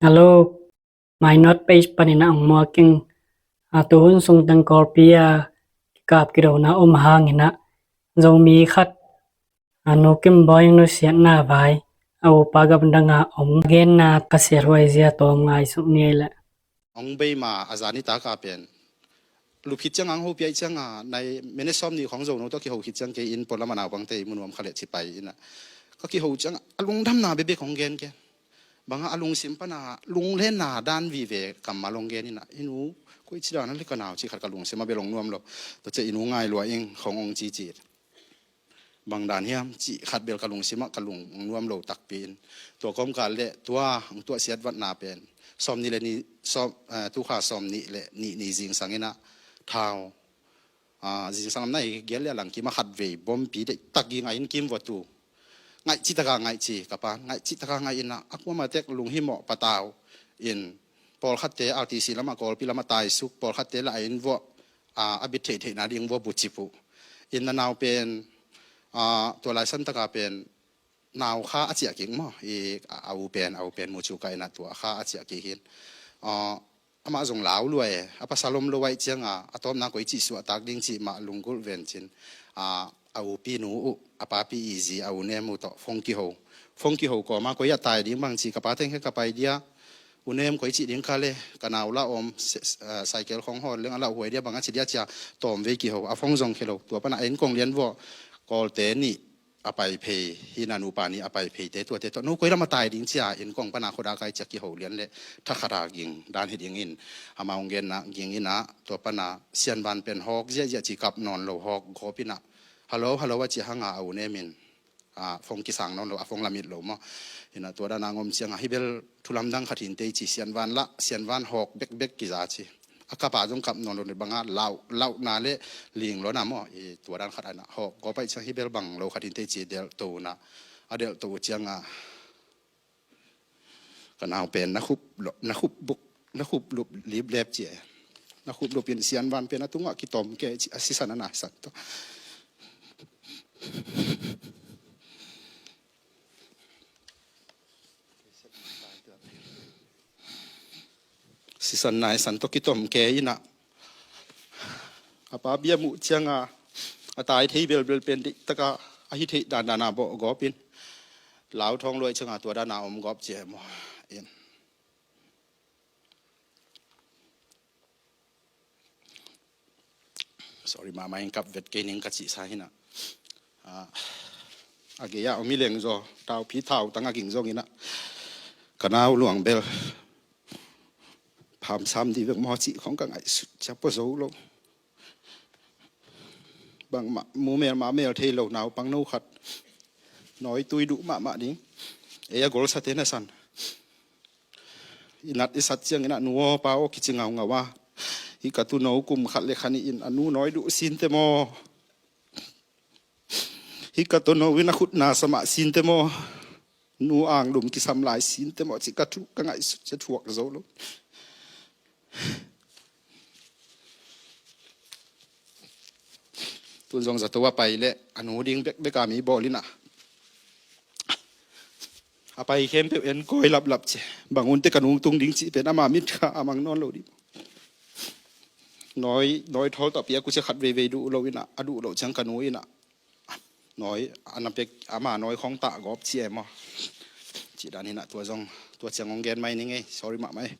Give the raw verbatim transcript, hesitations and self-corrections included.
Hello, my note page panin ah hong muak ing. A, tu hun sung teng Kawlpi a kikap kidona om hangin ah Zomi khat, a, Nu Kim Bawi nusiatna vai a upa gamdang a om genna ka siathuai zia tawm ngaihsuk ni ei leh. Hong bei ma a zan nitak a pen lup khit ciang a hong ho piak ciang a nai minute sawm nih khawng zo no tawh kiho khit ciang kei inn pualam a naupangte i mu nuam kha leh ci pai in ah ka kiho ciang a lungdamna bekbek hong gengen. Bang a, a lungsim pan a lunglenna dan vive kammal hong gen in ah, "I nu, koi ci dan a le ka nau," cih khat ka lungsim a bel hong nuam lo. Tua ciang, "I nu ngai lua ing," khawng hong cici. "Bang dan hiam?" cih khat bel ka lungsim ah ka lung hong nuam lo takpi in. Tua kawmkal leh tua hong tuah siatvatna pen sawm nih le nih, sawm, eh, tu kha sawm nih le nih ni zingsang in ah thau, a, zingsang lam nai giat le a langkim a khatvei bompi deihtak ging a inn kim vua tu. Ngaih cih tak a ngaih ci, ka pa'n ngaih cih tak a ngaih in ah, a kuamah tek lunghimawh patau in, pawlkhatte R T C lam ah, Kawlpi lam ah taisuk, pawlkhatte lah a inn vua, a, a bit theihtheihna ding vua bucip uh. In a nau pen, a, tua laisan tak a pen nau kha a ciah kik maw, i, a, a u pen, a u pen mucu ka in ah tua kha a ciah kik in. A, amah zong lau lua e, a pasal om lo ahih ciang a, a tawpna koi cih suahtak ding cih mah lunggulh ven cin, a, a u pi nu uh, a pa pi i zi, a u nem uh tawh phone kiho. Phone kiho kawm a, "Koi ah tai ding bang?" ci, "Ka pa teng khe ka pai dia, u nem koi cih ding kha le, ka nau lah om, se-, eh, cycle khawng hawl leng a lauhuai dia, bang a ci dia?" ci a tawm vei kiho, a phone zong khe lo. Tua pan a inn kong lian vua, Kawlte nih a pai phei hi in ah, nupa nih a pai pheite tuate tawh, "Nu, koi lam a tai ding?" ci a inn kong pan a khuadak a i ciah kiho lian leh thakhat a ging dan hi ding in, amah hong genna ging in ah, tua pan a Sianvan pen hawk ziahziah ci, kap nawn lo, hawk gawp in ah, "Hello, hello," a ci hang a, a u nem in, a, phone kisang nawn lo, a phone lam it lo maw. In ah tua dan a hong om ciang a, hih bel thulamdang khat hintei ci, Sianvan lah, Sianvan hawk bekbek kiza ci. A kap a zong kap nawn lo, bang a lauh, lauhna le ling lo na maw, i tua dan khat a in ah hawk gawp ahih ciang, "Hih bel bang lo khat hintei," ci, delhto in ah, a delhto uh ciang a, ka nau pen na khup lo, na khup buk, na khup lup liplep ci e. Na khup lup in Sianvan pen a tungah kitom kei ci a, sisan a naisan tawh. Sisan naisan tawh kitom kei in ah, a pa bia muh ciang a, a tai thei belbel pen deihtak a, a hi theih dandan a bawh gawp in, lau thawng luai ciang a tua dan a om gawp ci e maw. In Sorry mahmah ing, kap vet kei ning ka cihsa hi in ah. Ah, a gei ah om hi leng zaw, taupi thautang a ging zong in ah, ka nau luang bel phamsam dih vek maw cih khawng ka ngaihsut ciang pua zo lo. Bangmah mu mel mah mel thei lo naupang no khat, nawitui duh mahmah ding. Ei a golsate na san, i nat i sat ciangin ah, "Nu aw, pa aw," kici ngaungau a, "Hih ka tuuno kum khat le khat nih in a nu nawi duh sinte maw? Hih ka tuuno in a khut na sa mah sinte maw? Nu anglum kisam lai sinte maw?" cih ka thu ka ngaihsut ciang thuak zo lo. Tun zong zato a pai leh a nu ding bekbek a mi bawl in ah, a pai khempeuh en kawi laplap ci. Bang hun teh ka nu tung ding cih pen ama mit kha a mang nawn lo ding. Nawi, nawi thawl tawh piak uh ciang khat veivei duh lo in ah, a duh loh ciang ka nu in ah, nawi a na pek, ama nawi khawng tah gawp ci e maw? Cih dan in ah, tua zong, tua ciang hong gen mai ning ei. Sorry mahmah ei.